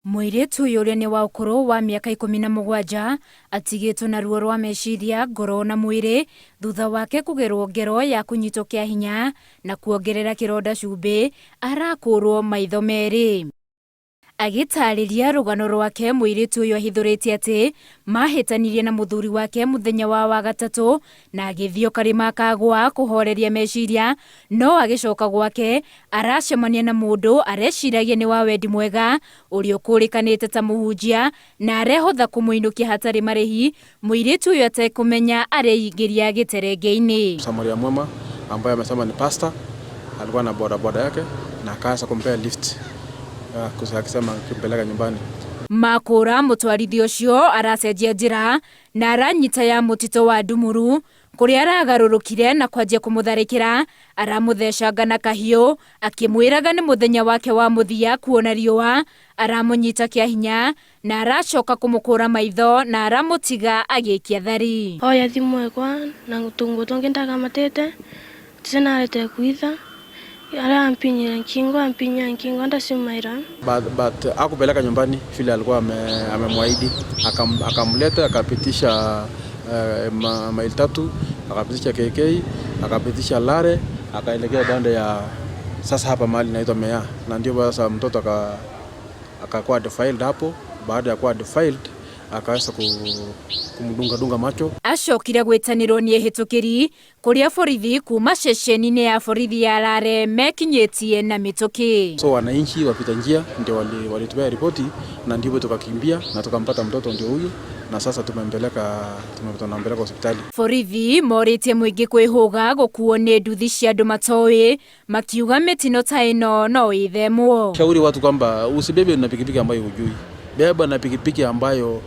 Mũirĩtu ũyũ ũrĩa nĩ wa ũkũrũ wa mĩaka 17 atigĩtwo na ruo rwa meciria, ngoro na mwĩrĩ thutha wake kũgerwo ngero ya kũnyitwo kĩa hinya na kuongerera kĩronda cumbĩ arakũrwo maitho merĩ. Agĩtarĩria rũgano rwake mũirĩtu ũyũ ahithũrĩtie atĩ mahĩtanirie na mũthuri wake mũthenya wa Wagatatũ na agĩthiĩ o karĩma kagwa kũhoreria meciria no agĩcoka gwake aracemania na mũndũ areciragia nĩ wa wendi mwega ũrĩa ũkũrĩkanĩte ta mũhunjia na arehotha kũmũinũkia hatarĩ marĩhi mũirĩtu ũyũ atekũmenya areingĩria gĩterenge-inĩ. Samaria mwema ambaye amesema ni pastor, alikuwa na bodaboda yake na akaanza kumpea lift akisema akimpeleka nyumbani. Makũra mũtwarithia ũcio aracenjia njĩra na aranyita ya mũtitũ wa Ndumuru kũrĩa aragarũrũkire na kwanjia kũmũtharĩkĩra aramũthecanga na kahiũ akĩmwĩraga nĩ mũthenya wake wa mũthia kuona riũa aramũnyita kĩa hinya na aracoka kũmũkũra maitho na aramũtiga agĩkia thari. Oya thimu yakwa na tunguo tungi ndakamatite tisinarete kuitha aria ampinyire nkingo ampinya nkingo ndasimaira. But akupeleka nyumbani vile alikuwa amemwahidi, akamleta akapitisha maili 3, akapitisha KK, akapitisha Lare, akaelekea bande ya sasa hapa mahali inaitwa Mea, na ndio sasa mtoto akakuwa defiled hapo. Baada ya kuwa defiled akaweza kumdunga dunga macho. Acokire gwĩtanĩrwo nĩ ehĩtũkĩri kũrĩa borithi kuma ceceni-inĩ ya borithi ya Lare mekinyĩtie na mĩtũkĩ. So wananchi wapita njia ndio walitupea ripoti na ndipo tukakimbia na tukampata mtoto ndio huyu, na sasa tunampeleka hospitali. Borithi morĩtie mũingĩ kwĩhũga gũkuo nĩ nduthi cia andũ matoĩ makiuga mĩtino ta ĩno no ĩthemwo. Shauri watu kwamba usibebe na pikipiki ambayo hujui. Beba na pikipiki ambayo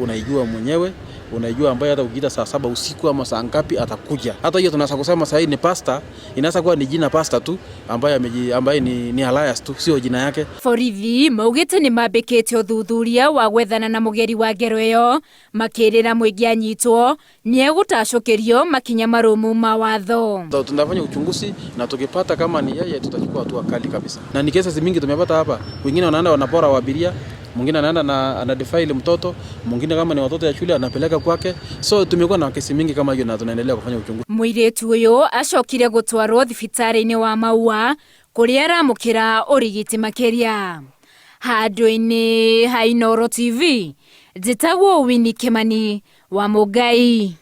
unaijua mwenyewe, unaijua ambayo hata ukiita saa 7 usiku ama saa ngapi atakuja. Hata hiyo tunaweza kusema sasa hii ni pastor, inaweza kuwa ni jina pastor tu ambaye ni alias tu, sio jina yake. Borithi maugĩte nĩ mambĩkĩte ũthuthuria wa gwethana na mũgeri wa ngero ĩyo makĩrĩra mũingĩ anyitwo nĩegũtacũkĩrio makinya marũmu ma watho. Tunafanya uchunguzi na tukipata kama ni yeye tutachukua hatua kali kabisa. Na ni kesi mingi tumepata hapa, wengine wanaenda wanapora wa abiria, mwingine anaenda na ana defile mtoto, mwingine kama ni watoto ya shule anapeleka kwake. So tumekuwa na kesi mingi kama hiyo na tunaendelea kufanya uchunguzi. Mũirĩtu ũyũ acokire gũtwarwo thibitarĩ-inĩ wa Maua kũrĩa aramũkĩra ũrigiti makĩria. Handũ-inĩ ha Inooro TV, njĩtagwo Winnie Kimani wa Mũngai.